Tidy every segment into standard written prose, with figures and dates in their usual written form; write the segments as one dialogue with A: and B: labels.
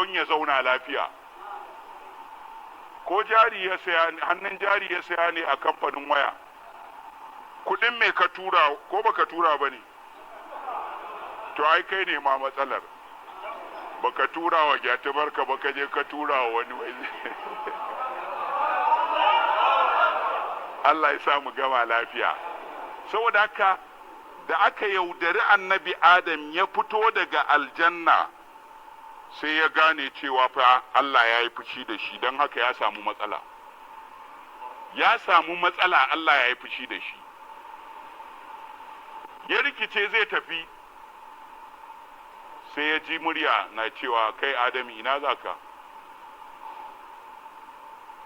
A: Don ya zauna lafiya. Ko jari ya saya, hannun jari ya saya ne a kamfanin waya, kudin me ka tura ko baka tura ba ne? To ai kai ne ma matsalar, baka tura wa gyatumarka ba, ka je ka tura wa wani. Wai Allah ya sa mu gama lafiya. Saboda haka da aka yaudari Annabi Adam ya fito daga aljanna, sai ya gane cewa fa Allah ya yi fushi da shi. Don haka ya samu matsala, ya samu matsala, Allah ya yi fushi da shi. Ya rikice zai tafi, sai ya ji murya na cewa, "Kai Adam, ina za ka?"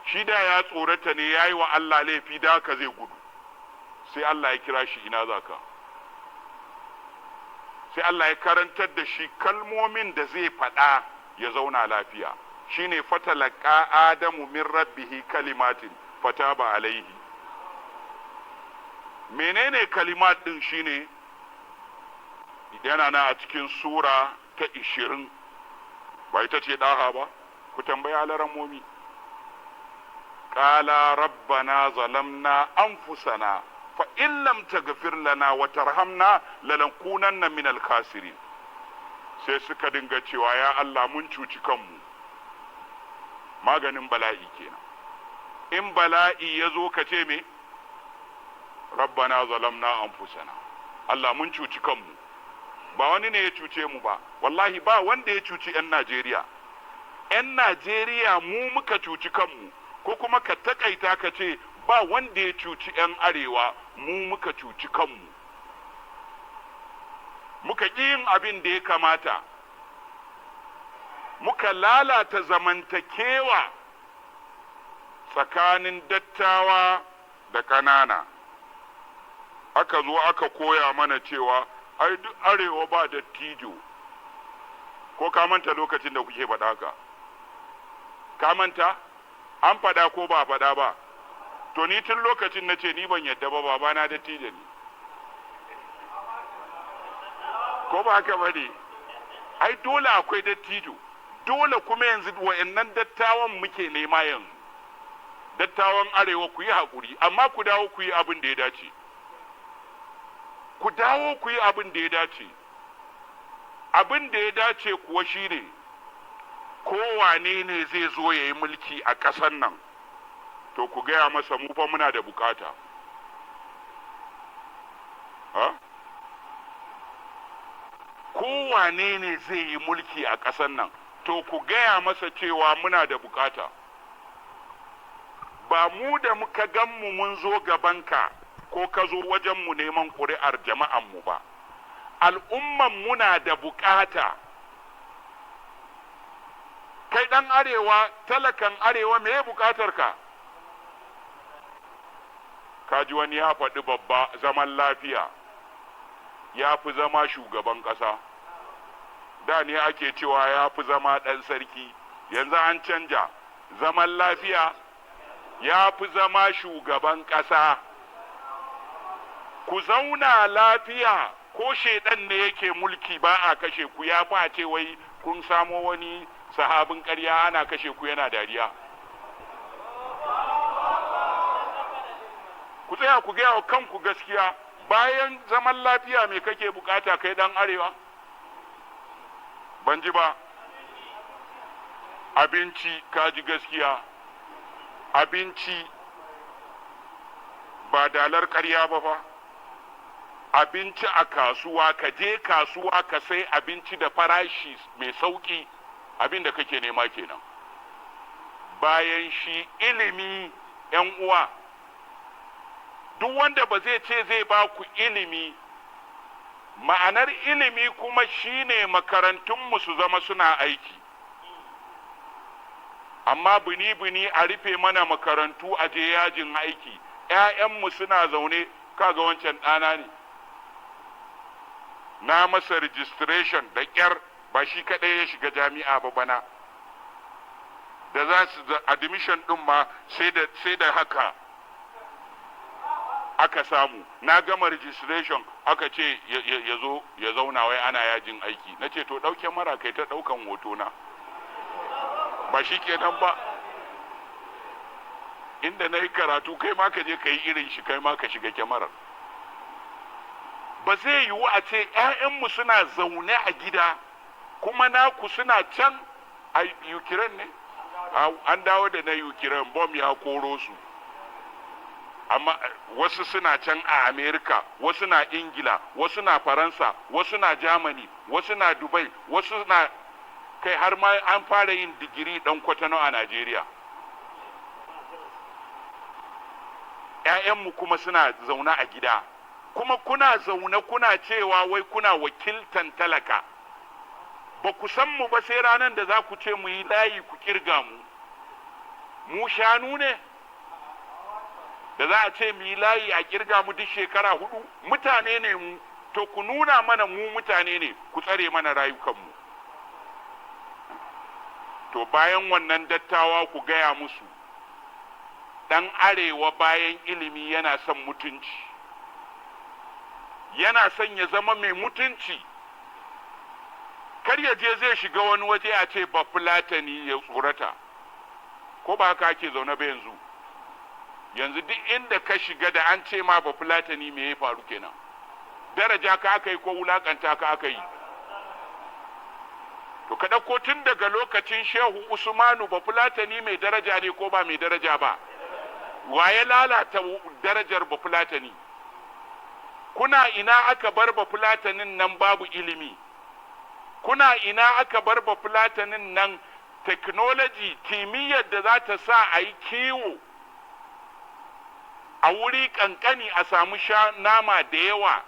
A: Shi da ya tsorata ne, ya yi wa Allah laifi, da haka zai gudu. Sai Allah ya kira shi, "Ina za ka?" Sai Allah ya karantar da shi kalmomin da zai faɗa ya zauna lafiya, shine فتلقى آدم من ربه كلمات فتاب عليه. Menene kalimat din? Shine yana na a cikin sura ta 20, ba ita ce ɗaha ba, ku tambayi alarammomi. قالا ربنا ظلمنا أنفسنا فإن لم تغفر لنا وترحمنا لنكونن من الخاسرين. Sai suka dinga cewa, "Ya Allah, mun cuci kanmu." Maganin bala'i kenan. In bala'i ya zo, ka ce me? ربنا ظلمنا أنفسنا. Allah, mun cuci kanmu, ba wani ne ya cuce mu ba. Wallahi ba wanda ya cuci 'yan Najeriya. 'Yan Najeriya mu muka cuci kanmu, ko kuma ka takaita ka ce ba wanda ya cuci 'yan arewa, mu muka cuci kanmu, muka ƙi yin abin da ya kamata, muka lalata zamantakewa tsakanin dattawa da ƙanana. Aka zo aka koya mana cewa ai duk arewa ba dattijo. Ko ka manta lokacin da kuke faɗa haka? Ka manta? An faɗa ko ba faɗa ba? To ni tun lokacin na ce ni ban yadda ba, babana dattijo ne. Ko ba haka ba ne? Ai dole akwai dattijo, dole. Kuma yanzu wa'annan dattawan muke nema. Yanzu dattawan arewa, ku yi haƙuri, amma ku dawo ku yi abin da ya dace. Ku dawo ku yi abin da ya dace. Abin da ya dace kuwa shine, kowane ne zai zo ya yi mulki a ƙasar nan, to ku gaya masa mu fa muna da bukata. Ha? Kowane ne zai yi mulki a ƙasar nan, to ku gaya masa cewa muna da bukata. Ba mu da muka gan mu mun zo gabanka ko ka zo wajenmu neman ƙuri'ar jama'anmu ba, al'umman muna da bukata. Kai ɗan arewa, talakan arewa, me bukatar ka? Kaji wani ya faɗi babba, zaman lafiya ya fi zama shugaban ƙasa. Da ne ake cewa ya fi zama ɗan sarki, yanzu an canja, zaman lafiya ya fi zama shugaban ƙasa. Ku zauna lafiya, ko shaidan ne yake mulki ba a kashe ku, ya fi a ce wai kun samo wani sahabin ƙarya ana kashe ku yana dariya. Ku tsaya ku gaya wa kanku gaskiya. Bayan zaman lafiya, me kake bukata kai dan arewa? Ban ji ba. Abinci, ka ji gaskiya. Abinci, ba dalar ƙarya ba fa. Abinci a kasuwa, ka je kasuwa ka sai abinci da farashi mai sauƙi, abin da kake nema kenan. Bayan shi, ilimi. 'Yan uwa, duk wanda ba zai ce zai ba ku ilimi, ma'anar ilimi kuma shine makarantunmu su zama suna aiki. Amma bini-bini a rufe mana makarantu, a je yajin aiki, 'ya'yanmu suna zaune. Kaga wancan ɗana ne, na masa registration da ƙyar, ba shi kaɗai ya shiga jami'a ba bana. Da za su admission ɗin ma sai da haka aka samu. Na gama registration, aka ce ya zo ya zauna, wai ana yajin aiki. Na ce to ɗauke mara kai ta ɗaukan hoto na. Ba shi kenan ba. Inda na yi karatu, kai ma ka je ka yi irin shi, kai ma ka shiga kyamarar. Ba zai yiwu a ce 'ya'yanmu suna zaune a gida kuma naku suna can a Ukraine ne. An dawo da na Ukraine, bom ya koro su, amma wasu suna can a America, wasu na Ingila, wasu na Faransa, wasu na Germany, wasu na Dubai, wasu na kai har ma an fara yin digiri dan kwatano a Najeriya. ‘Ya'yanmu kuma suna zaune a gida, kuma kuna zaune kuna cewa wai kuna wakiltan talaka. Ba ku san mu ba sai ranar da za ku ce mu yi layi ku kirga mu. Mu shanu ne da za a ce mu yi layi a kirga mu duk shekara 4? Mutane ne mu. To ku nuna mana mu mutane ne, ku tsare mana rayukanmu. To bayan wannan, dattawa, ku gaya musu ɗan arewa bayan ilimi yana son mutunci, yana son ya zama mai mutunci. Kar ya je zai shiga wani waje a ce ba Fulatani, ya tsorata. Ko ba haka ake zaune ba yanzu? Yanzu duk inda ka shiga da an ce ma ba Fulatani, me ya faru kenan? Daraja ka aka yi ko wulakanta ka aka yi? To ka ɗauko tun daga lokacin Shehu Usmanu, ba Fulatani mai daraja ne ko ba mai daraja ba? Wa ya lalata darajar ba Fulatani? Kuna ina aka bar ba Fulatanin nan babu ilimi? Kuna ina aka bar ba Fulatanin nan technology, kimiyyar da za ta sa a yi kiwo a wuri kankani a samu sha nama da yawa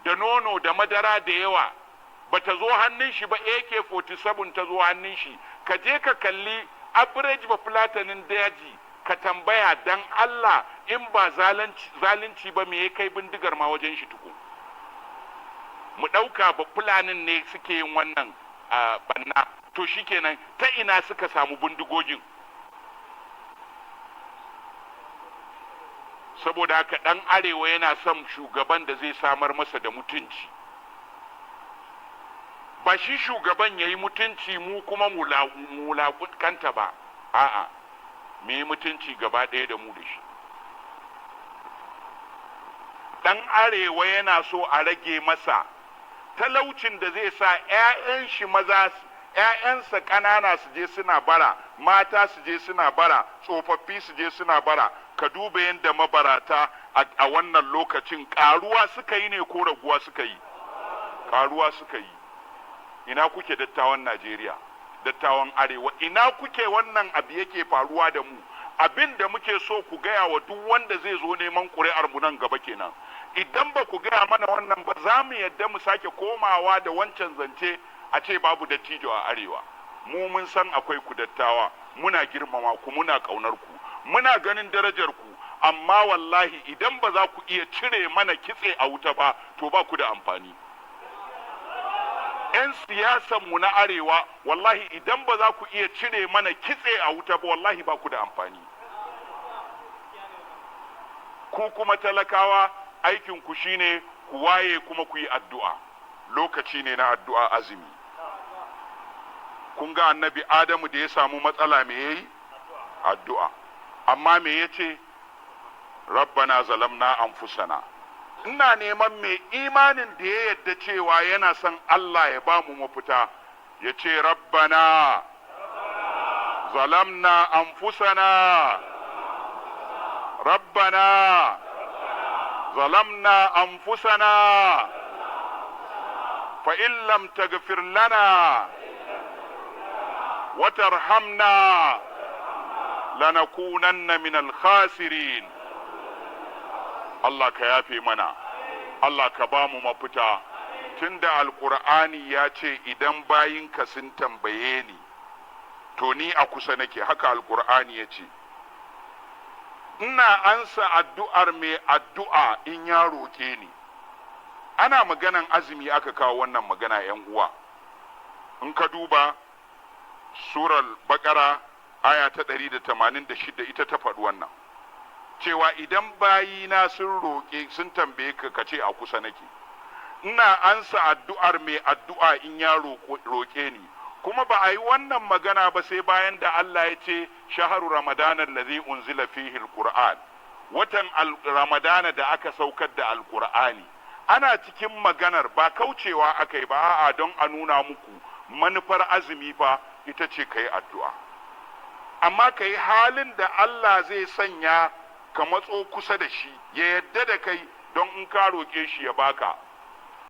A: da nono da madara da yawa, ba ta zo hannun shi ba? AK-47 ta zo hannun shi. Ka je ka kalli average ba Fulatanin daji, ka tambaya dan Allah, in ba zalunci ba, me ya kai bindigar ma wajen shi tuku? Mu ɗauka ba Fulanin ne suke yin wannan banna, to shikenan, ta ina suka samu bindigogin? Saboda haka ɗan arewa yana son shugaban da zai samar masa da mutunci, ba shi shugaban ya yi mutunci mu kuma mu wulaƙanta ba. A'a, mu yi mutunci gaba ɗaya da mu da shi. Ɗan arewa yana so a rage masa talaucin da zai sa 'ya'yan shi maza, 'ya'yansa ƙanana su je suna bara, mata su je suna bara, tsofaffi su je suna bara. Ka duba yadda mabarata a wannan lokacin ƙaruwa suka yi ne ko raguwa suka yi? Ƙaruwa suka yi. Ina kuke, dattawan Najeriya, dattawan arewa? Ina kuke wannan abu yake faruwa da mu? Abin da muke so ku gaya wa duk wanda zai zo neman ƙuri'ar mu nan gaba kenan. Idan ba ku gaya mana wannan ba, za mu yadda mu sake komawa da wancan zance a ce babu dattijo a arewa. Mu mun san akwai ku dattawa, muna girmama ku, muna ƙaunar ku, muna ganin darajar ku, amma wallahi idan ba za ku iya cire mana kitse a wuta ba, to ba ku da amfani. 'Yan siyasan mu na arewa, wallahi idan ba za ku iya cire mana kitse a wuta ba, wallahi ba ku da amfani. Ku kuma talakawa, aikin ku shine ku waye kuma ku yi addu'a. Lokaci ne na addu'a, azumi. Kun ga Annabi Adamu da ya samu matsala, me yayi? Addu'a. Amma me yace? "Rabbana zalamna anfusana." Ina neman mai imanin da ya yadda cewa yana son Allah ya ba mu mafita, ya ce "Rabbana zalamna anfusana, rabbana zalamna anfusana, fa in lam taghfir lana wa tarhamna lanakunanna min al-khasirin." Allah ka yafe mana, Allah ka ba mu mafita. Tunda Alkur'ani ya ce idan bayinka sun tambaye ni, to ni a kusa nake, haka Alkur'ani ya ce, ina ansa addu'ar mai addu'a in ya roƙe ni. Ana maganan azumi aka kawo wannan magana. Yan uwa, in ka duba surar Bakara, aya ta 186, ita ta faɗi wannan, cewa idan bayina sun roƙe, sun tambaye ka, ka ce a kusa nake, ina ansa addu'ar mai addu'a in ya roƙe ni. Kuma ba a yi wannan magana ba sai bayan da Allah ya ce shaharu ramadana allazi unzila fihi alquran, watan Ramadana da aka saukar da Alqur'ani. Ana cikin maganar, ba kaucewa aka yi ba, a'a, don a nuna muku manufar azumi fa ita ce ka yi addu'a, amma ka yi halin da Allah zai sanya ka matso kusa da shi, ya yadda da kai, don in ka roƙe shi ya baka.